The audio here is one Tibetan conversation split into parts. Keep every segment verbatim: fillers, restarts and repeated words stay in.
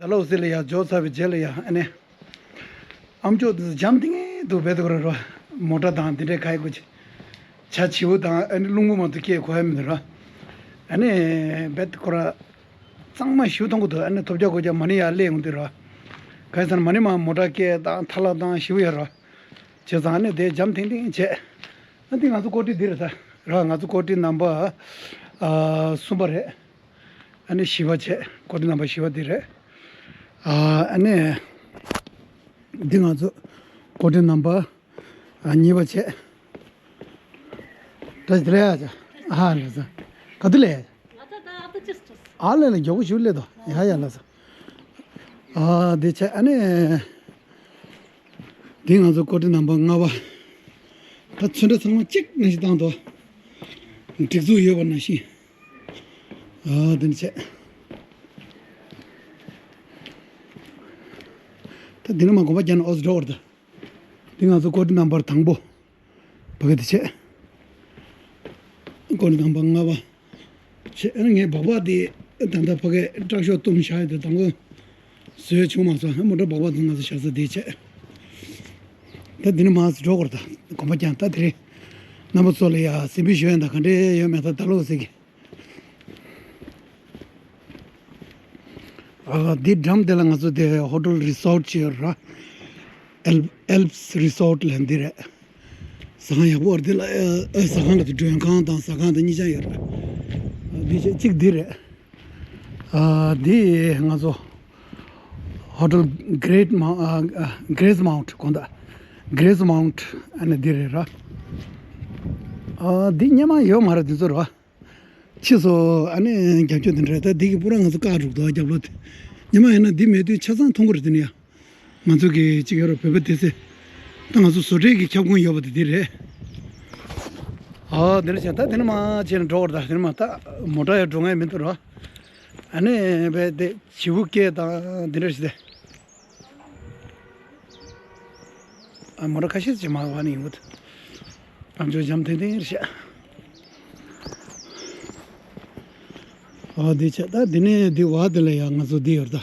ད་ལོ་སི་ལ་ཡ་འཇོག་ཚར་བའི་རྗེས་ལ་ཡ་ཨ་ནི། ཨམ་ཅོག་འདི་འཇམ་ཐིང་ཐིང་འདུག་བས་འདུག་ར་ར། མོ་ཊ་དང་འདི་འདྲའི་ག་ཡི་གོ་ཅི། བྱ་བྱིའུ་དང་ཨ་ནི་རླུང་བུ་མ་གཏོགས་སྐད་གོ་ཡ་མི་འདུག་ར། ཨ་ནི་བས་འདུག་ར། གཙང་མ་ཞིའུ་མཐོང་གི་འདུག་ཨ་ནི་ཐོབ་རྒྱག་གོ་རྒྱག་མ་ནི་ཡ་སླེབས་ཡོང་དུས་ར། ག་ཡི་ཟེར་ན་མ་ནི་མ་མོ་ཊ་སྐད་དང་ཐ་ལ་དང་ཞིའུ་ཡ་ར། བྱས་ཙང་ཨ་ནི་དེ་འཇམ་ཐིང་ཐིང་བྱས། ཨ་འདི་ང་ཚོ་ཀོ་ཊི་འདི་རེད་ད། ར་ང་ཚོ་ཀོ་ཊི་ནམ་བར་ཨ་གསུམ་པ་རེད། ཨ་ནི་བཞི་པ་བྱས། ཀོ་ཊི་ནམ་བར་བཞི་པ་འདི་རེད། ཨ་ཨ་ནི་འདི་ང་ཚོ་ཀོ་ཊི་ནམ་བར་ཨ་གཉིས་པ་བྱས། ད་འདི་ལ་ཡ་ཅག་ཨ་ལ་ས། ག་དུ་ལས། ཨ་ལ་ལ་མགྱོགས་པོ་ཞུ་ལས་དོ་ཡ་ཡ་ལ་ས། ཨ་འདི་བྱས་ཨ་ནི། འདི་ང་ཚོ་ཀོ་ཊི་ནམ་བར་ལྔ་པ། ད་ཚོན་ཁྲ་ཚང་མ་གཅིག་ནང་བཞིན་བཏང་དོ། སྒྲིག་འཛུགས་ཡོད་པ་ནང་བཞིན། ཨ་དེ་ནི་བྱས། ད་འདི་ནི་མ་དགོན་པ་རྒྱ་ནས་ཨོ་ཙི་འགྲོ་བར་ད། འདི་ང་ཚོ་ཀོ་ཊི་ནམ་བར་དང་པོ། ཕ་གི་དེ་བྱས། ཀོ་ཊི་ནམ་བར་ལྔ་པ། བྱས་ཨ་ནི་ངའི་སྦག་སྦག་དེ་ད་ལྟ་ཕ་གི་སྐྲག་ཤོག་བཏུམ་བཞག་ཡོད་དེ་དང་པོ། བཟོས་བྱུང་མ་སོང་ཨ་མོ་ཊ་སྦག་སྦག་དེ་ང་ཚོ་བཞག་ས་དེ་བྱས། ད་འདི་ནི་མ་ཚོ་འགྲོ་དགོས་རེད་ད་དགོན་པ་ཀྱང་ད་དེ་རེད། རྣམ་པ་ཚོ་ལ་ཡ་སེམས་པའི་ཞོན་ཡང་ད་ག་འདྲས་ཡོད་མེད་ད་ད་ལོ་ཟེར་གི། ཨ་འདི་འགྲམ་དེ་ལ་ང་ཚོ་དེ་ཧོ་ཊེལ་རི་སོར་ཊི་ཅིག་ཡོད་ར། ཨེལ་ཨེལ་པི་སི་རི་སོར་ཊི་ལབ་འདི་རེད། ཟ་ཁང་ཡག་པོ་རེད་དེ་ལ་ཨ་ཟ་ཁང་ལ་དེ་མགྲོན་ཁང་དང་ཟ་ཁང་དང་གཉིས་ཆ་ཡོད་རེད། འདི་བྱས་གཅིག་འདི་རེད། ཨ་འདི་ང་ཚོ་ཧོ་ཊེལ་གྷེ་རེ་ཊི་མའོ་ཨ་ཨ་གྷེ་རེ་སི་མའུན་ཊི་དགོངས་དག་གྷེ་རེ་སི་མའུན་ཊི་ཨ་ནི་འདི་རེད་ར། ཨ་འདི་སྔོན་མ་ཡོད་མ་རེད་འདི་ཚོ་ར། ཕྱིས་སུ་ཨ་ནི་རྒྱབ་སྐྱོར་དེ་འདྲ་ད་འདི་གི་པུ་ར་ང་ཚོ་བཀག་འགྲོ་གི་འདུག་རྒྱབ་ལོགས་དེ། སྔོན་མ་ཡིན་ན་འདི་མེད་དུས་ཆ་ཚང་མཐོང་གི་རེད་དེ་ནི་ཡ། ང་ཚོ་གི་གཅིག་ཡོད་རེད་བོད་པ་དེ་ཚོས། ད་ང་ཚོ་བཟོ་གྲྭའི་གི་ཁྱབ་ཁོངས་ཡོད་པ་དེ་འདི་རེད། ཨ་འདི་འདྲ་བྱས་ད་དེ་ནི་མ་བྱས་ན་འགྲོ་གི་རེད་ད་དེ་ནི་མ་ད་མོ་ཊ་ཡང་འགྲོ་མཁན་མི་འདུག་ར། ཨ་ནི་བས་དེ་བྱིའུ་སྐད་དང་འདི་འདྲ་ཞིག་དེ། ཨ་མོ་ཊ་ཁ་ཤས་ཅིག་མར་བ་ནས་ཡོང་གི་འདུག་ཨམ་ཅོག་འཇམ་ཐིང་ཐིང་རེད་ཤག་ཨ་འདི་བྱས་ད་འདི་ནས་འདི་བ་འདི་ལ་ཡང་ང་ཚོ་འདི་ཡོད་ད།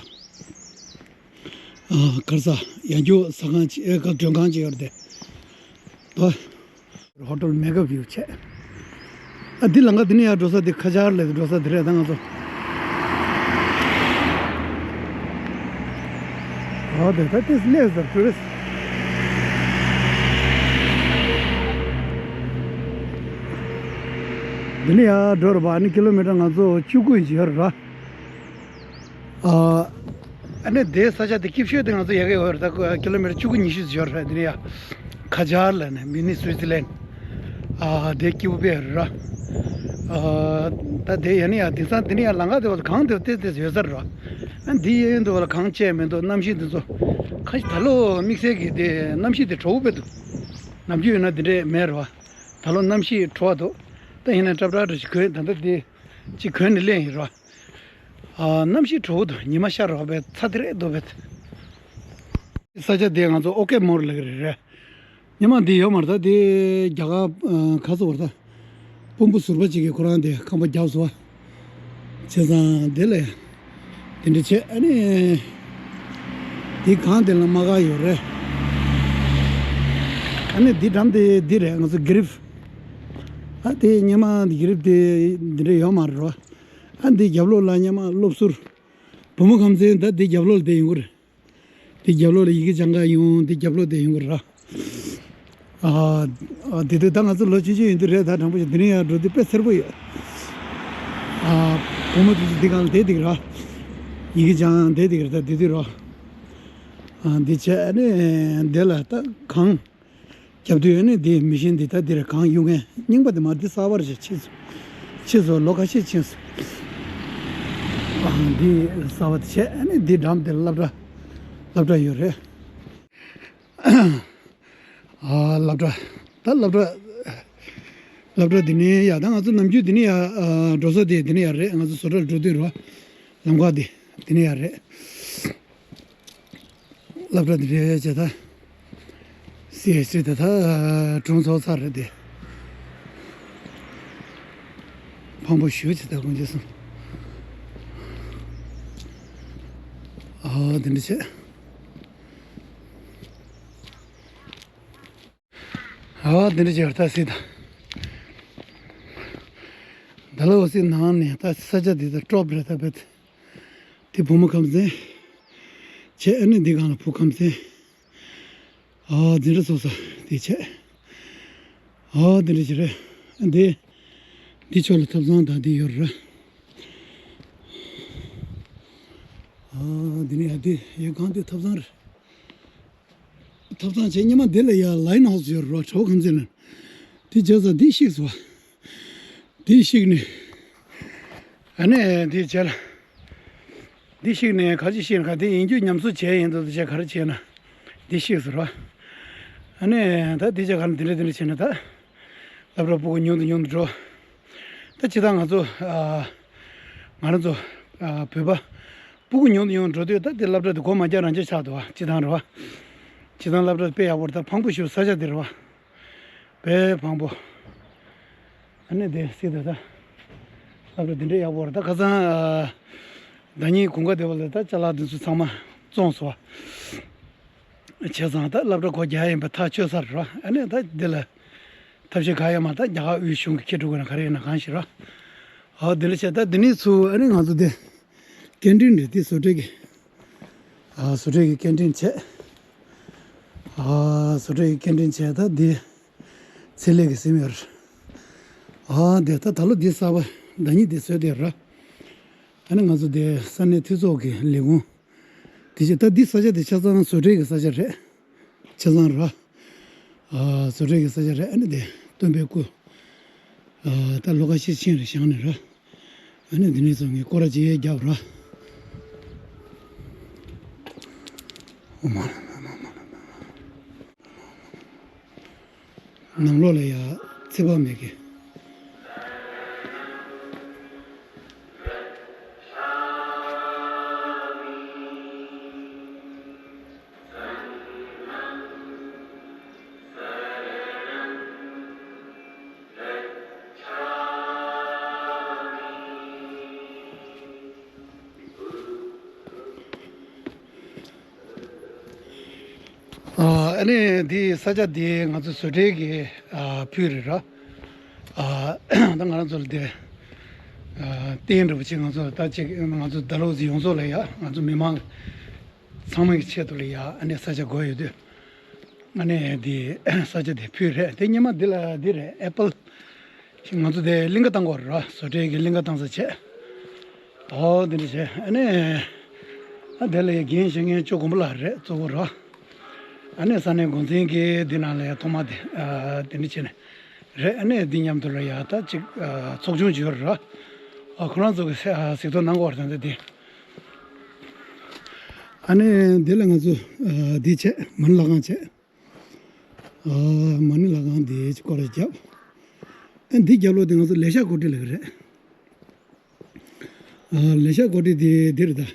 ཨ་གར་ས་ཡང་རྒྱུ་ཟ་ཁང་ཅིག་ཨེ་ག་མགྲོན་ཁང་ཅིག་ཡོད་རེད་དེ། ད། ཧོ་ཊེལ་མེ་ག་བིའུ་བྱས། ཨ་འདི་ལམ་ཁ་འདི་ནས་ཡར་འགྲོ་ས་འདི་ཁ་ཆར་ལ་འགྲོ་ས་འདི་རེད་ད་ང་ཚོ། ཨོ་དེ་ད་ཏིས་ལེགས་ཟེར་ཊུ་རི་སི། འདི་ནས་ཡར་འགྲོ་ར་བ་ཨ་ནི་ཀི་ལོ་མི་ཊར་ང་ཚོ་བཅུ་དགུ་ཡིན་གྱི་ཡོད་རེད་ར། ཨ་ཨ་ནི་དེའི་ས་ཆ་དེ་སྐྱིད་ཤོས་དེ་ང་ཚོ་ཡ་གི་ཡོད་རེད་ད་ཀི་ལོ་མི་ཊར་བཅུ་དགུ་ཉི་ཤུ་ཙམ་ཡོད་རེད་དེ་ནས་ཡ་ཁ་ཇར་ལ་ནས་མི་ནི་སུའི་ཙི་ལན་ཨ་དེ་སྐྱིད་པོ་དཔེ་ཡོད་རེད་ར། ཨ་ད་དེ་ཡ་ནི་ཡ་དེང་སང་དེ་ནི་ཡ་ལམ་ཁ་དེ་བ་ལ་གངས་དེ་བ་ཏེ་ཏེ་ཡོད་ས་རེད་ར། ཨ་འདི་ཡན་དུ་བ་ལ་གངས་བཅད་མི་འདུག་གནམ་གཤིས་དེ་ཚོ་ཁ་ཤས་ད་ལོ་དམིགས་བསལ་གྱི་དེ་གནམ་གཤིས་དེ་དྲོ་པོ་དཔེ་འདུག་ནམ་རྒྱུན་ཡོད་ན་དེ་འདྲས་མེད་རེད་བ། ད་ལོ་གནམ་གཤིས་དྲོ་བ་འདུག་ད་ཡིན་ན་ཀྲབ་ཀྲབ་འདྲ་ཞིག་གོན་ད་ལྟ་དེ་ཅིག་གོན་ནས་སླེབས་ཡིན་རེད་བ། ཨ་གནམ་གཤིས་དྲོ་པོ་འདུག་ཉི་མ་ཤར་རོགས་པའི་ཚ་དེ་རེད་འདུག་བས། ས་ཆ་དེ་ང་ཚོ་ཨོ་ཀེ་མོར་ལབ་ཀྱི་རེད་རེད། ཉི་མ་འདི་ཡོད་མ་རེད་ད་དེ་རྒྱ་གར་ཨ་ཁ་སོ་བར་ད། དཔོན་པོ་ཟུར་པ་ཅིག་གིས་ཁོ་རང་དེ་ཁང་པ་བརྒྱབ་སོང་བ། བྱས་ཙང་དེ་ལས་དེ་འདྲ་བྱས་ཨ་ནི་དེ་གང་དེ་ལ་མ་ག་ཡོད་རེད། ཨ་ནི་དེ་འགྲམ་དེ་འདི་རེད་ང་ཚོ་གྷི་རིབ། ཨ་དེ་སྔོན་མ་གྷི་རིབ་དེ་འདི་འདྲ་ཡོད་མ་རེད་རོ། ཨ་འདི་རྒྱབ་ལོགས་ལ་སྔོན་མ་སློབ་ཟུར་བུ་མོ་ཁམས་ཚན་ད་དེ་རྒྱབ་ལོགས་ལ་བསྡད་ཡོང་གི་རེད། དེ་རྒྱབ་ལོགས་ལ་ཡི་གེ་སྦྱང་ག་ཡོང་དེ་རྒྱབ་ལོགས་དེ་ཡོང་གི་ར། ཨ་ཨ་དེ་དུས་ད་ང་ཚོ་ལོ་ཆུང་ཆུང་ཡིན་དུས་རེད་ད་དྲང་པོ་ཞིག་འདི་ནས་ཡར་འགྲོ་དུས་དཔེ་སེར་པོ་ཡོད། ཨ་བུ་མོ་དེ་ཚོ་འདི་གང་ལ་བསྡད་འདུག་ར། ཡི་གེ་སྦྱང་བསྡད་འདུག་ར་ད་དེ་དུས་ར། ཨ་འདི་བྱས་ཨ་ནི་འདི་ལ་ད་གངས་རྒྱབ་དུས་ཨ་ནི་འདི་མི་ཤིན་འདི་ད་འདི་ར་གངས་གཡུག་མཁན་རྙིང་པ་དེ་མ་འདི་གསར་པ་རེད་ཕྱིས་སུ་ཕྱིས་སུ་ལོ་ཁ་ཤས་ཕྱིས་སུ་ཨ་འདི་གསར་པ་དེ་བྱས་ཨ་ནི་འདི་འགྲམ་དེ་སློབ་གྲྭ་སློབ་གྲྭ་ཡོད་རེད། ཨ་སློབ་གྲྭ། ད་སློབ་གྲྭ། སློབ་གྲྭ་འདི་ནས་ཡ་ད་ང་ཚོ་ནམ་རྒྱུན་འདི་ནས་ཡ་ཨ་འགྲོ་ས་དེ་འདི་ནས་ཡ་རེད་ང་ཚོ་བཟོ་གྲྭར་འགྲོ་དུས་རོ། ལམ་ཁ་འདི་འདི་ནས་ཡ་རེད། སློབ་གྲྭ་འདི་རེད་ཅེ་ད། སི་ཨེཆ་སི་དེ་ད་གྲོང་ཚོ་ཚར་རེད་དེ། ཕངས་པོ་ཞུ་ཅེ་ད་དགོངས་རྒྱུ་སོང་། ཨ་འདི་འདྲ་བྱས། ཨ་འདི་འདྲ་བྱས་ད་སྲིད་ད། ད་ལོ་སྲིད་ནང་ནས་ད་ས་ཆ་འདི་ད་ཀྲོབ་རེད་ད་བེད། དེ་བུ་མོ་ཁམས་ཚན། བྱས་ཨ་ནི་འདི་གང་ལ་བུ་ཁམས་ཚན། ཨ་འཛིན་གྲྭ་ཚོགས་ས་དེ་བྱས། ཨ་འདི་འདྲ་ཞིག་རེད། འདི་འདི་ཕྱོགས་ལ་ཐབ་ཚང་དང་འདི་ཡོད་རེད། ཨ་འདི་ནི་ཡ་འདི་ཡ་གང་འདི་ཐབ་ཚང་རེད། ཐབ་ཚང་བྱས་སྔོན་མ་འདི་ལ་ཡ་ལའིན་ཧའུ་སི་ཡོད་རེད་བ། གྲོ་ཁམས་ཚན་ལ། འདི་བྱས་ཙང་འདི་བཤིག་སོང་བ། འདི་བཤིག་ནས། ཨ་ནི་འདི་བྱས་ལ། འདི་བཤིག་ནས་ག་ཅི་བཤིག་ན་ག་འདི་ཡིན་རྒྱུ་ཉམས་གསོ་བྱས་ཡིན་འདུག་ཅེས་ག་རེ་བྱས་ན། འདི་བཤིག་ཟེར་བ། ཨ་ནི་ད་འདི་བྱས་ག་ལ་འདི་འདྲ་འདི་འདྲ་བྱས་ན་ད། སློབ་གྲྭ་སྤུ་གུ་ཉུང་དུ་ཉུང་དུ་འགྲོ། ད་སྤྱིར་བཏང་ང་ཚོ་ཨ། ང་རང་ཚོ་ཨ། བོད་པ་སྤུ་གུ་ཉུང་དུ་ཉུང་དུ་འགྲོ་དུས་ད་འདི་སློབ་གྲྭ་འདི་སྒོ་མ་རྒྱག་རང་རྐྱ་ཆགས་འདུག་བ། སྤྱིར་བཏང་རེད་བ། སྤྱིར་བཏང་སློབ་གྲྭ་དཔེ་ཡག་པོ་རེད། ད་ཕངས་པོ་ཞེ་པོ་ས་ཆ་འདི་རེད་བ། དཔེ་ཕངས་པོ། ཨ་ནི་དེ་སྲིད་དུ་ད། སློབ་གྲྭ་འདི་འདྲའི་ཡག་པོ་རེད། ད་ཁ་སང་ཨ། ཟླ་ཉིན་དགུན་ཁ་དེ་བ་ལ་ད་ཅ་ལག་འདི་ཚོ་ཚང་མ་བཙོངས་སོང་བ། བྱས་ཙང་ད་སློབ་གྲྭ་སྒོ་རྒྱག་ཡིན་པ་ཐག་ཆོད་ས་རེད་ར། ཨ་ནི་ད་འདི་ལ་ཐབས་ཤེས་ག་ཡོད་མ། ད་རྒྱ་གར་དབུས་གཞུང་གིས་འཁྱེར་འགྲོ་དགོས་ན་ག་རེ་ཡིན་ན་གང་ཞིག་ར། ཨ་འདི་ལ་བྱས་ད་འདི་ནས་ཚུར་ཨ་ནི་ང་ཚོ་འདི་ཀན་ཊིན་རེད། འདི་བཟོ་གྲྭའི་གི། ཨ་བཟོ་གྲྭའི་གི་ཀན་ཊིན་བྱས། ཨ་བཟོ་གྲྭའི་གི་ཀན་ཊིན་བྱས། ད་འདི་ཚེ་ལས་ཀྱི་སེམས་ཡོད་རེད། ཨ་འདི་ད་ད་ལོ་འདི་གསར་པ་ཟླ་ཉིན་འདི་བཟོས་བསྡད་ར། ཨ་ནི་ང་ཚོ་འདི་ས་གནས་འཐུས་ཚོགས་ཀྱི་ལས་ཁུངས། དེ་བཞིན་ད་འདི་ས་ཆ་དེ་ཆ་ཚང་བཟོ་གྲྭའི་གི་ས་ཆ་རེད། ཆ་ཚང་ར། ཨ་བཟོ་གྲྭའི་གི་ས་ཆ་རེད། ཨ་ནི་དེ་སྟོན་པའི་སྐུ། ཨ་ད་ལོ་ཁ་ཤས་ཕྱིན་རེད་བཞེངས་ནས་ར། ཨ་ནི་འདི་ནས་ཚོ་ངས་སྐོར་ར་ཅིག་རྒྱབ་ར། ཨོ་མ་ལ་མ་མ་མ་ལ་མ་མ། ནང་ལོགས་ལ་ཡ་ཚེ་དཔག་མེད་ཀྱི། ཨ་ནི་འདི་ས་ཆ་འདི་ང་ཚོ་བཟོ་གྲྭའི་གི་ཨ་ཕུལ་རེད་ར། ཨ་ད་ང་རང་ཚོ་ལ་འདི་ཨ་རྟེན་འདྲ་པོ་ཅིག་ང་ཚོ་ད་ཅིག་ང་ཚོ་ཌལ་ཧོ་ཟི་ཡོངས་རྫོགས་ལ་ཡ་ང་ཚོ་མི་མང་ཚང་མ་གི་ཆེད་དུ་ལ་ཡ་ཨ་ནི་ས་ཆ་དགོས་ཡོད་དུས། ཨ་ནི་འདི་ས་ཆ་འདི་ཕུལ་རེད། དེ་སྔོན་མ་འདི་ལ་འདི་རེད། ཨེ་པལ་ང་ཚོ་དེ་གླིང་ག་བཏང་གི་ཡོད་རེད་བ། བཟོ་གྲྭའི་གི་གླིང་ག་བཏང་ས་བྱས། ཨོ་འདི་འདྲ་བྱས། ཨ་ནི་ཨ་དེ་ལ་ཡ་འགན་བཞེས་མཁན་ཅོ་མགོན་པོ་ལགས་རེད། གཙོ་བོ་རེད་བ། ཨ་ནི་ས་གནས་འགོ་འཛིན་གྱིས་འདི་ནང་ལ་ཡ་ཐོག་མ་དེ་ཨ་དེ་འདྲ་བྱས་ནས་རེད། ཨ་ནི་འདི་མཉམ་དུ་ལ་ཡ་ད་ཅིག་ཨ་ཚོགས་ཆུང་ཅིག་ཡོད་རེད་བ། ཨ་ཁོ་རང་ཚོ་གི་ས་ཨ་གཟིགས་རྟོག་གནང་གི་ཡོད་རེད། ད་འདི་ཨ་ནི་འདི་ལ་ང་ཚོ་ཨ་འདི་བྱས། མ་ཎི་ལྷ་ཁང་བྱས། ཨ་མ་ཎི་ལྷ་ཁང་འདི་སྐོར་ར་བརྒྱབ། ཨ་འདི་རྒྱབ་ལོགས་དེ་ང་ཚོ་ལེ་ཤ་ཀོ་ཊི་ལབ་ཀྱི་རེད། ཨ་ལེ་ཤ་ཀོ་ཊི་དེ་འདི་རེད་ད།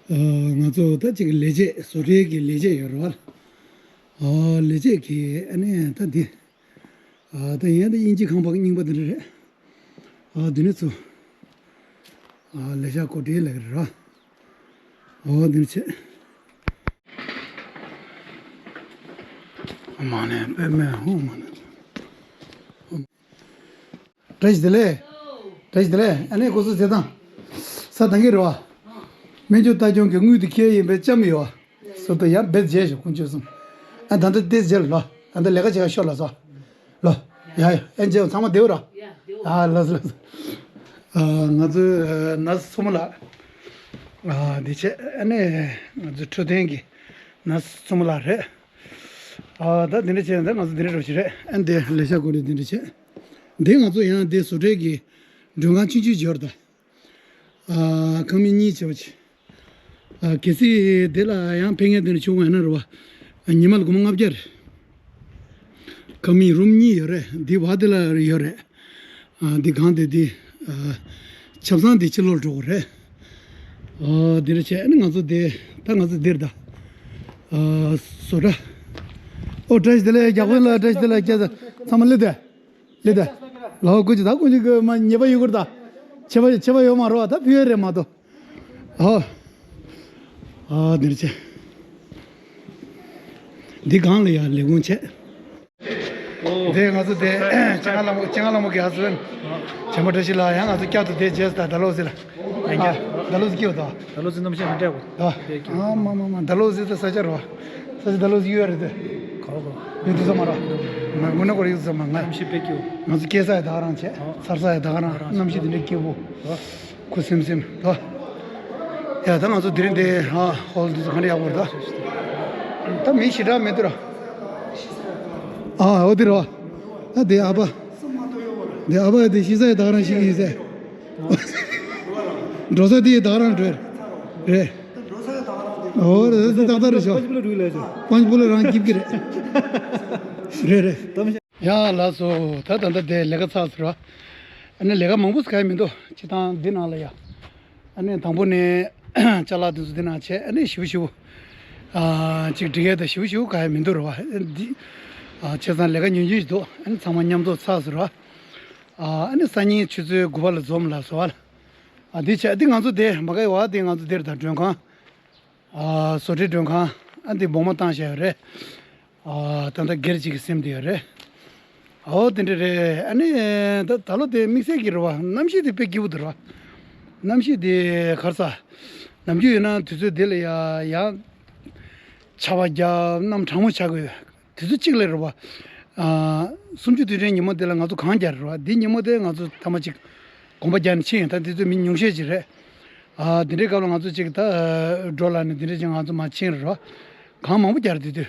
ཨ་ང་ཚོ་ད་ཅིག་ལས་བྱེད་བཟོ་གྲྭའི་གི་ལས་བྱེད་ཡོད་རེད་བ། ཨ་ལས་བྱེད་ཀྱི་ཨ་ནི་ད་འདི། ཨ་ད་ཡིན་ད་དབྱིན་ཇི་ཁང་པ་གི་རྙིང་པ་འདི་འདྲ་རེད། ཨ་འདི་ནི་ཚོ། ཨ་ལེ་ཤ་ཀོ་ཊི་ལབ་ཀྱི་རེད་ར། ཨོ་འདི་ནི་བྱས། མ་ནས་པད་མའི་ཧོ་མ་ནས། བཀྲ་ཤིས་བདེ་ལེགས། བཀྲ་ཤིས་བདེ་ལེགས། ཨ་ནི་སྐུ་གཟུགས་མཛེས་དང་། ས་དང་གི་རེད་བ། སྨན་བཅོས་ལྟ་སྐྱོང་གི་དངུལ་དེ་ཁྱེར་ཡིན་པས་ལྕམ་ཡོད་བ། སོ་ད་ཡང་རྦད་བྱས་ཤོག་དཀོན་མཆོག་གསུམ། ཨ་ད་ལྟ་ཏེས་རྗེས་ལ་ལོ། ཨ་ད་ལས་ཀ་བྱེད་ག་ཤོག་ལ་སོ། ལོ། ཡ་ཡ་ཨེ་མཇལ་ཚང་མ་བདེ་བོ་ར། ཡ་བདེ་བོ། ཨ་ལགས་སོ་ལགས་སོ། ཨ་ང་ཚོའི་ཨ་ན་སུ་མོ་ལགས། ཨ་འདི་བྱས་ཨ་ནི་ང་ཚོའི་འཕྲོད་བསྟེན་གྱི་ན་སུ་མོ་ལགས་རེད། ཨ་ད་འདི་འདྲ་བྱས་ད་ང་ཚོ་འདི་འདྲ་འགྲོ་ཞིག་རེད། ཨ་འདི་ལས་ཤག་གོ་རེ་འདི་འདྲ་བྱས། འདི་ང་ཚོ་ཡང་འདི་བཟོ་གྲྭའི་གི་མགྲོན་ཁང་ཆུང་ཆུང་འབྱོར་ད། ཨ་ཁང་མིག་གཉིས་བྱས་པ་ཅིག་ཨ་གལ་སྲིད་དེ་ལ་ཡང་ཕེབས་མཁན་དེ་འདྲ་བྱུང་བ་ཡིན་ན་རེད་བ། ཉི་མ་ལ་སྒོར་མོ་ལྔ་བརྒྱ་རེད། ཁང་མིག་རུམ་གཉིས་ཡོད་རེད། འདི་བ་དེ་ལ་ཡོད་རེད། ཨ་འདི་གང་དེ་འདི་ཨ་ཆབ་གསང་འདི་ཕྱི་ལོགས་འགྲོ་དགོས་རེད། ཨ་འདི་འདྲ་བྱས་ཨ་ནི་ང་ཚོ་འདི་ད་ང་ཚོ་འདིར་ད་ཨ་བཟོ་གྲྭ། ཨོ་བཀྲ་ཤིས་བདེ་ལེགས། རྒྱག་པོ་ལ་བཀྲ་ཤིས་བདེ་ལེགས། སྐྱ་ཚ་ཚང་མ་སླེབས་དེ། ལེ་ད། ལའོ་ཀུ་ཅི་ད་ཀུ་ཅི་གི་མ་ཉེས་པ་ཡོད་གུར་ད། ཆེ་བ་ཆེ་བ་ཡོད་མ་རོ། ད་ཕུལ་ཡ་རེད་མ་གཏོགས། ཨོ། ཨ་འདིར་ཆེ། འདི་སྒང་ལ་ཡ་ལས་ཁུངས་བྱས། ཨོ། དེ་ང་ཚོ་དེ་ཨེ། ལྕང་ལ་མོ་ལྕང་ལ་མོ་གི་ཧ་སི་བན། བྱམས་པ་བཀྲ་ཤིས་ལགས་ཡང་ང་ཚོ་བསྐྱར་དུ་དེ་རྗེས་ད་ད་ལོ་ཟེར་ལ། ཨ་ད་ལོ་ཟེར་སྐྱེ་བ་ད། ད་ལོ་ཟེར་རྣམ་ཤེས་མི་འདྲ་བོ། ད། ཨ་མ་མ་མ་ད་ལོ་ཟེར་ད་ས་ཆ་རོ། ས་ཆ་ད་ལོ་ཟེར་ཡོད་རེད་དེ། ག་བ་ག་བ། ཡོད་དུ་ས་མ་ར། ང་དངོས་གནས་ཁོ་ར་ཡོད་དུ་ས་མ་ང་། རྣམ་ཤེས་དཔེ་སྐྱིད། ང་ཚོ་སྐྱེ་ས་ཡ་ད་ག་རང་བྱས། ཚར་ས་ཡ་ད་ག་རང་། རྣམ་ཤེས་དེ་འདྲའི་སྐྱིད་པོ། ཁུ་སིམ་སིམ་དོ། ཡ་ད་ང་ཚོ་དེ་རིང་དེ་ཧ་ཧོལ་འདི་ཚོ་ག་འདྲ་ཡག་པོ་རེད་ད། ད་མི་ཞེ་དྲག་མེད་དུ་ར། ཨ་འོ་དེ་ར། ད་དེ་ཨ་ཕ། དེ་ཨ་ཕ་དེ་ཤི་ས་ཡ་ད་ག་རང་ཤི་གི་ཡིན་ཟེར། འགྲོ་ས་དེ་ཡ་ད་ག་རང་འགྲོ་རེད། འོ་རེད་ད་ད་རེད་ཤོ། པང་པོ་ལ་རང་སྐྱིབ་ཀྱི་རེད། རེད་རེད། ཡ་ལགས་སོ། ད་ད་ལྟ་དེ་ལས་ཀ་ཚར་ཟེར་བ། ཨ་ནི་ལས་ཀ་མང་པོ་ཟེར་ག་ཡ་མི་འདུག་སྤྱི་བཏང་འདི་ནང་ལ་ཡ། ཨ་ནི་དང་པོ་ནས་ཅ་ལག་དེ་ཚོ་འདི་ནང་བྱས། ཨ་ནི་ཞིབ་ཞིབ། ཨ་ཅིག་སྒྲིག་ཡས་དང་ཞིབ་ཞིབ་ག་ཡ་མི་འདུག་རེད་བ། འདི་ཨ་བྱས་ཙང་ལས་ཀ་ཉུང་ཉུང་ཞིག་འདུག་ཨ་ནི་ཚང་མ་མཉམ་དུ་ཚར་ཟེར་བ། ཨ་ནི་སང་ཉིན་ཆུ་ཚོད་དགུ་པ་ལ་འཛོམས་ལ་སོ་བ་ལ། ཨ་འདི་བྱས་འདི་ང་ཚོ་དེ་མ་ག་ཡ་བ་འདི་ང་ཚོ་དེར་ད་མགྲོན་ཁང་། ཨ་བཟོ་གྲྭའི་མགྲོན་ཁང་། ཨ་འདི་སྦོང་མ་བཏང་བཞག་ཡོད་རེད། ཨ་ད་ལྟ་སྒེར་གཅིག་གིས་ཟིན་བསྡད་ཡོད་རེད། ཨོ་དེ་འདྲ་རེད། ཨ་ནི་ད་ད་ལོ་དེ་དམིགས་བསལ་གྱི་རེད་བ། གནམ་གཤིས་དེ་དཔེ་སྐྱིད་པོ་འདུག་རེད་བ། གནམ་གཤིས་དེ་ག་རེ་ཟ། ནམ་རྒྱུན་ཡིན་ན་དུས་ཚོད་དེ་ལ་ཡ་ཡང་ཆར་པ་བརྒྱབ་གནམ་གྲང་མོ་ཆགས་ཀྱི་ཡོད། དུས་ཚོད་གཅིག་ལ་རེད་བ། ཨ་སུམ་ཅུ་དུས་དྲན་ཉིན་མོ་དེ་ལ་ང་ཚོ་གངས་རྒྱག་རེད་བ། འདི་ཉིན་མོ་དེ་ང་ཚོ་ཐ་མ་གཅིག་གོམ་པ་རྒྱག་ནས་ཕྱིན་ཡོད། ད་དེ་ཚོ་མི་ཉུང་ཤས་ཅིག་རེད། ཨ་དེ་འདྲའི་སྐབས་ལ་ང་ཚོ་གཅིག་ད་འགྲོ་ལ་ནས་དེ་འདྲ་ཅིག་ང་ཚོ་མར་ཕྱིན་རེད་བ། གངས་མང་པོ་རྒྱག་རེད་དུས་དུས།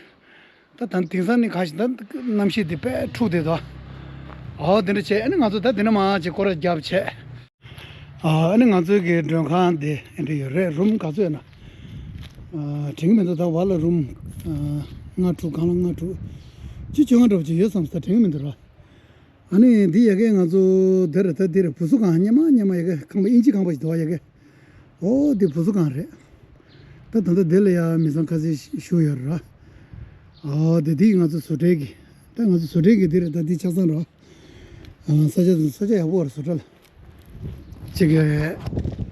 ད་ད་དེང་སང་ནི་གང་ཞིག་ད་གནམ་གཤིས་དེ་དཔེ་འཁྲུགས་བསྡད་དོ། ཨོ་དེ་འདྲ་བྱས། ཨ་ནི་ང་ཚོ་ད་དེ་ནས་མར་ཅིག་སྐོར་ར་བརྒྱབ་བྱས། ཨ་ནི་ང་ཚོའི་གི་མགྲོན་ཁང་དེ་འདྲ་ཡོད་རེད། རུམ་ག་ཚོད་ཡོད་ན། ཨ་དྲན་གི་མི་འདུག་ད་བར་ལ་རུམ་ཨ་ལྔ་དྲུག་སྒང་ལ་ལྔ་དྲུག་བཅུ་བཅོ་ལྔ་འདྲ་བོ་ཅིག་ཡོད་བསམ་སོང་། ད་དྲན་གི་མི་འདུག་ར། ཨ་ནི་འདི་ཡ་གི་ང་ཚོ་དེ་རེད། ད་འདི་རེད། བུ་གསོ་ཁང་སྔོན་མ་སྔོན་མ་ཡ་གི་ཁང་པ་ཨིན་ཇི་ཁང་པ་ཞིག་འདུག་བ་ཡ་གི། ཨོ་དེ་བུ་གསོ་ཁང་རེད། ད་ད་ལྟ་དེ་ལ་ཡ་མི་ཚང་ཁ་ཤས་བཞུགས་ཡོད་རེད་ར། ཨོ་དེ་དེ་ང་ཚོ་བཟོ་གྲྭའི་གི། ད་ང་ཚོ་བཟོ་གྲྭའི་གི་དེ་རེད། ད་འདི་ཆ་ཚང་རེད་བ། ཨ་ས་ཆ་དང་ས་ཆ་ཡག་པོ་རེད་བཟོ་གྲྭ་ལ། ཅིག་གི་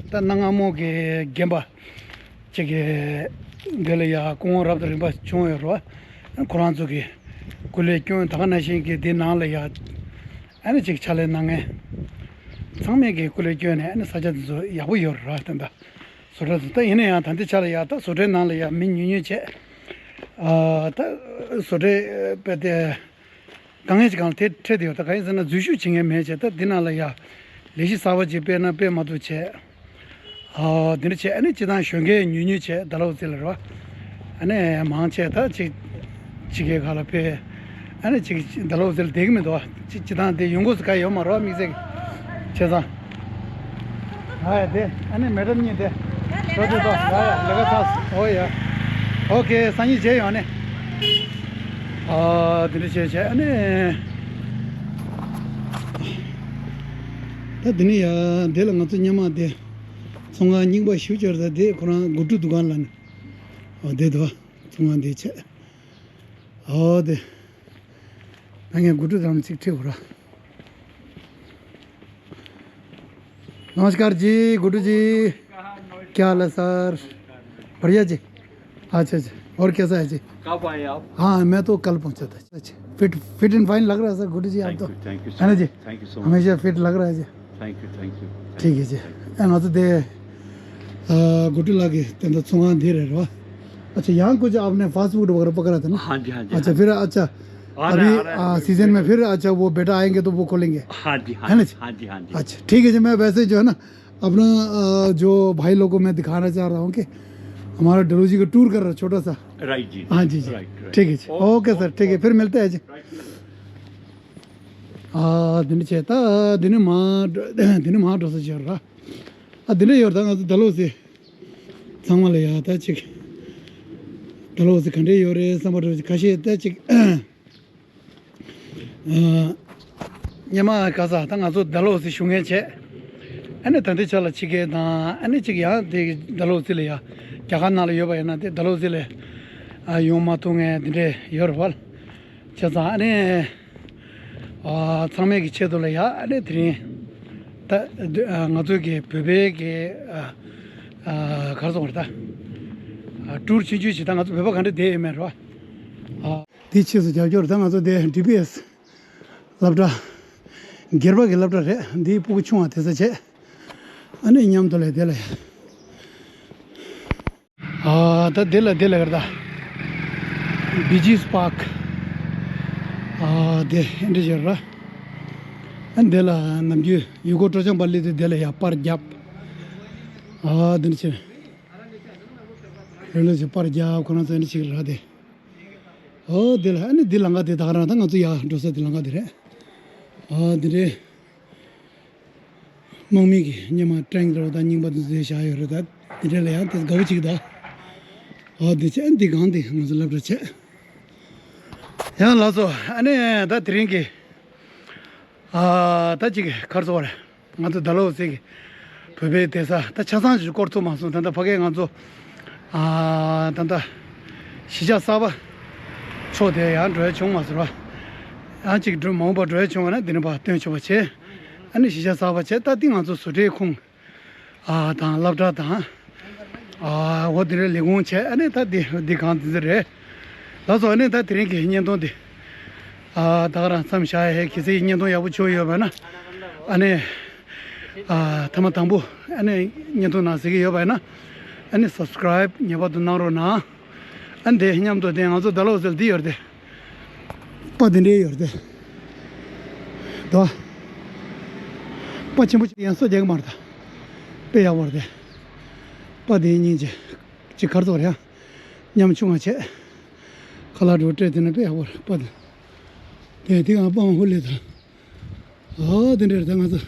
ད་གནའ་སྔ་མོ་གི་རྒན་པ་ཅིག་གི་འདི་ལ་ཡ་སྐུ་ངོ་རབ་དང་རིམ་པ་བྱུང་ཡོད་རེད་བ། ཁོ་རང་ཚོ་གི་སྐུ་ལས་བསྐྱོན། ད་ག་ནང་བཞིན་གི་འདི་ནང་ལ་ཡ་ཨ་ནི་ཅིག་ཕྱག་ལས་གནང་མཁན་ཚང་མས་གི་སྐུ་ལས་བསྐྱོན་ནས། ཨ་ནི་ས་ཆ་འདི་ཚོ་ཡག་པོ་ཡོད་རེད་ར། ད་ད་བཟོ་གྲྭ་ཚོ་ད་ཡིན་ན་ཡང་ད་འདི་ཆ་ལ་ཡ་ད་བཟོ་གྲྭའི་ནང་ལ་ཡ་མི་ཉུང་ཉུང་བྱས། ཨ་ད་བཟོ་གྲྭའི་དཔེ་དེ། དཀའ་ངལ་ཅིག་སྒང་ལ་དེ་འཕྲད་དེ་ཡོད། ད་ག་ཡིན་ཟེར་ན་འཛུལ་ཞུགས་བྱེད་མཁན་མེད་བྱས། ད་འདི་ནང་ལ་ཡ་ལས་གཞི་གསར་པ་ཅིག་སྤེལ་ན་སྤེལ་མ་ཐུབ་བྱས། ཨ་འདི་འདྲ་བྱས། ཨ་ནི་སྤྱི་བཏང་གཞོན་སྐྱེས་ཉུང་ཉུང་བྱས། ད་ལོ་ཙི་ལ་རོ། ཨ་ནི་མང་ཆེ་ད་ཅིག་ཕྱི་རྒྱལ་ཁག་ལ་ཕེབས། ཨ་ནི་ཅིག་ད་ལོ་ཙི་ལ་བསྡད་ཀྱི་མི་འདུག་བ། ཅིག་སྤྱི་བཏང་དེ་ཡོང་སྒོ་ཟེར་ག་ཡོད་མ་རེད་བ། དམིགས་བསལ་གྱི་བྱས་ཙང་། ཨ་ཡ་དེ་ཨ་ནི་མེ་ཌམ་གཉིས་དེ། ཡ་ལས་ཀ་ཚར་སོང་། ཡ་ཡ་ལས་ཀ་ཚར་སོང་། ཨོ་ཡ། ཨོ་ཁེ། སང་ཉིན་མཇལ་ཡོང་ནི། ཨ་དེ་འདྲ་བྱས་བྱས། ཨ་ནི་ད་དེ་ནས་ཡ་དེ་ལ་ང་ཚོ་སྔོན་མ་དེ་ཚོང་ཁང་རྙིང་པ་ཞིག་ཡོད་རེད། ད་དེ་ཁོ་རང་དགུ་ཕྲུག་འདུ་ཁང་ལ་ནི། ཨོ་དེ་དུ་བ་ཚོང་ཁང་དེ་བྱས། ཨོ་དེ། ད་ངས་དགུ་ཕྲུག་ཙམ་ཅིག་ཁྲིད་འོ་ར། नमस्कार जी गुड्डू जी, क्या हाल है सर? बढ़िया जी। अच्छा जी। और कैसा है जी? कब आए आप? हाँ, मैं तो कल पहुंचा था जी। फिट फिट एंड फाइन लग रहा है सर गुड्डू जी आप तो। Thank you. Thank you so much. है ना जी? Thank you so much. हमेशा फिट लग रहा है जी। Thank you. Thank you. ठीक है जी। ང་ཚོ་དེ་ཨ་དགུ་ཕྲུག་ལགས་ཀྱི་དེ་འདྲ་ཚོང་ཁང་འདི་རེད་རོ། अच्छा, यहाँ कुछ आपने फास्ट फूड वगैरह पकड़ा था ना? हाँ जी, हाँ जी, अच्छा। हाँ फिर जी। अच्छा, आ रहा है, अभी आ रहा है। आ, सीजन में फिर अच्छा वो बेटा आएंगे तो वो खोलेंगे। हाँ जी, हाँ है ना जी? हाँ जी, हाँ जी। अच्छा, ठीक है जी। मैं वैसे जो है ना अपना अ, जो भाई लोगों को मैं दिखाना चाह रहा हूँ कि हमारा डलहौजी का टूर कर रहा है छोटा सा। राइट जी। हाँ जी जी। Right, right. ठीक है जी। ओके सर, ठीक है, फिर मिलते हैं जी। राइट। ཨ་འདི་འདྲ་བྱས། ད་འདི་ནས་མར་འགྲོ། འདི་ནས་མར་འགྲོ་ས་ཅིག་ཡོད་རེད། ཨ་འདི་འདྲ་ཡོད་རེད། ད་ང་ཚོ་ད་ལོ་ཟེར། ཚང་མ་ལ་ཡ་ད་ཅིག་ད་ལོ་ཟེར་ག་འདྲ་ཡོད་རེད་བསམ་པ་འདྲ་བོ་ཅིག་ཁ་ཤས་ད་ཅིག་ཨ་སྔོན་མ་ག་ས་ད་ང་ཚོ་ད་ལོ་ཟེར་བཞུགས་མཁན་བྱས། ཨ་ནི་ད་ལྟའི་ཆ་ལ་ཕྱི་རྒྱལ་དང་། ཨ་ནི་ཅིག་ཡང་དེ་ད་ལོ་ཟེར་ལ་ཡ་རྒྱ་གར་ནང་ལ་ཡོད་པ་ཡིན་ན་དེ་ད་ལོ་ཟེར་ལ་ཨ་ཡོང་མ་ཐུབ་མཁན་དེ་འདྲས་ཡོད་རེད་བ། བྱས་ཙང་ཨ་ནི་ཨ་ཚང་མའི་གི་ཆེད་དུ་ལ་ཡ། ཨ་ནི་དེ་རིང་ད་ཨ་ང་ཚོའི་གི་བོད་པའི་གི་ཨ་ཨ་ག་རེ་ཟེར་དགོས་རེད། ད་ ཊུར་ཆུང་ཆུང་ཞིག་ད་ང་ཚོ་བོད་པ་ག་འདྲ་བསྡད་ཡོད་མེད་རོ། ཨ། དེ་ཕྱིས་སུ་རྒྱབ་སྐྱོར་ད་ང་ཚོ་དེ་ཌི་པི་ཨེས་སློབ་གྲྭ། སྒེར་པ་གི་སློབ་གྲྭ་རེད། འདིའི་སྤུ་གུ་ཆུང་བ་དེ་ཚོ་བྱས། ཨ་ནི་མཉམ་དུ་ལས་དེ་ལ། ཨ། ད་དེ་ལ་དེ་ལ་གར་ད། བི་ཇིས་པཱརྐ། ཨ། དེ་འདྲ་བྱས་ར། ཨ། དེ་ལ་ནམ་རྒྱུན་ཡུལ་སྐོར་སྤྲོ་འཆམ་པ་སླེབས་དུས་དེ་ལ་ཡ་པར་རྒྱབ། ཨ། དེ་འདྲ་བྱས། རེ་ལོ་ཞིག་པར་རྒྱབ་ཁོ་རང་ཚོ་འདི་ཞིག་ར་དེ། ཨོ་དེ་ལ་ཨ་ནི་འདི་ལམ་ཁ་དེ་ད་ག་རང་ད་ང་ཚོ་ཡར་འགྲོ་ས་དེ་ལམ་ཁ་དེ་རེད། ཨ་དེ་རེད། དམག་མི་གི་སྔོན་མ་ཊེང་རེད་པ་ད་རྙིང་པ་དེ་ཚོ་བཞག་ཡོད་རེད་ད། དེ་འདྲ་ལ་ཡང་དེ་དགའ་བོ་ཅིག་ད། ཨ་དེ་བྱས་འདི་གང་དེ་ང་ཚོ་སློབ་གྲྭ་བྱས། ཡང་ལགས་སོ། ཨ་ནི་ད་དེ་རིང་གི། ཨ་ད་ཅིག་གར་སོང་བ་རེད། ང་ཚོ་ཌལ་ཧོ་སི་གི་བོད་པའི་བསྡད་ས་ད་ཆ་ཚང་ཞིག་སྐོར་ཐུབ་མ་སོང་། ད་ལྟ་ཕ་གིར་ང་ཚོ་ཨ་ད་ལྟ་གཞིས་ཆགས་གསར་པ་ཕྱོགས་དེ་ཡང་འགྲོ་ཡ་བྱུང་མ་སོང་ར། ཡང་ཅིག་འགྲོ་མ་འོངས་པར་འགྲོ་ཡ་བྱུང་བ་ན་འདི་ནས་ཕར་སྟོན་ཆོག་པ་བྱས། ཨ་ནི་གཞིས་ཆགས་གསར་པ་བྱས་ད་འདི་ང་ཚོ་བཟོ་གྲྭའི་ཁོངས་ཨ་དང་སློབ་གྲྭ་དང་ཨ་འོ་དེ་རེད་ལས་ཁུངས་བྱས། ཨ་ནི་ད་འདི་འདི་གང་འདི་ཚོ་རེད། ལགས་སོ། ཨ་ནི་ད་དེ་རིང་གི་བརྙན་ཐུང་འདི་ཨ་ད་ག་རང་མཚམས་བཞག་ཡ། གལ་སྲིད་བརྙན་ཐུང་ཡག་པོ་བྱུང་ཡོད་པ་ན་ཨ་ནི་ཨ་ཐེངས་མ་དང་པོ་ཨ་ནི་བརྙན་ཐུང་ནང་གཟིགས་ཀྱི་ཡོད་པ་ན་ཨ་ནི་སབ་སི་ཀ་རའིབ་ངེས་པར་དུ་གནང་རོགས་གནང་། ཨ་ནི་དེ་མཉམ་དུ་དེ་ང་ཚོ་ཌལ་ཧོ་སི་ལ་འདི་ཡོད་རེད་དེ། པ་དེ་འདྲའི་ཡོད་རེད་དེ། དོ། པ་ཆེན་པོ་ཅིག་ཡང་སོ་རྒྱག་གི་མ་རེད་ད། དཔེ་ཡག་པོ་རེད་དེ། པ་དེའི་སྙིང་རྗེ། ཅིག་གར་ཚོར་ཡང་། མཉམ་ཆུང་བ་བྱས། ཁ་ལག་འགྲོ་སྤྲད་དེ་ན་དཔེ་ཡག་པོ་རེད་པ་དེ། དེ་དེ་གང་པང་ཧུ་ལེ་ད། ཨོ་དེ་འདྲ་རེད་ད་ང་ཚོ།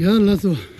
ཡ་ལགས་སོ།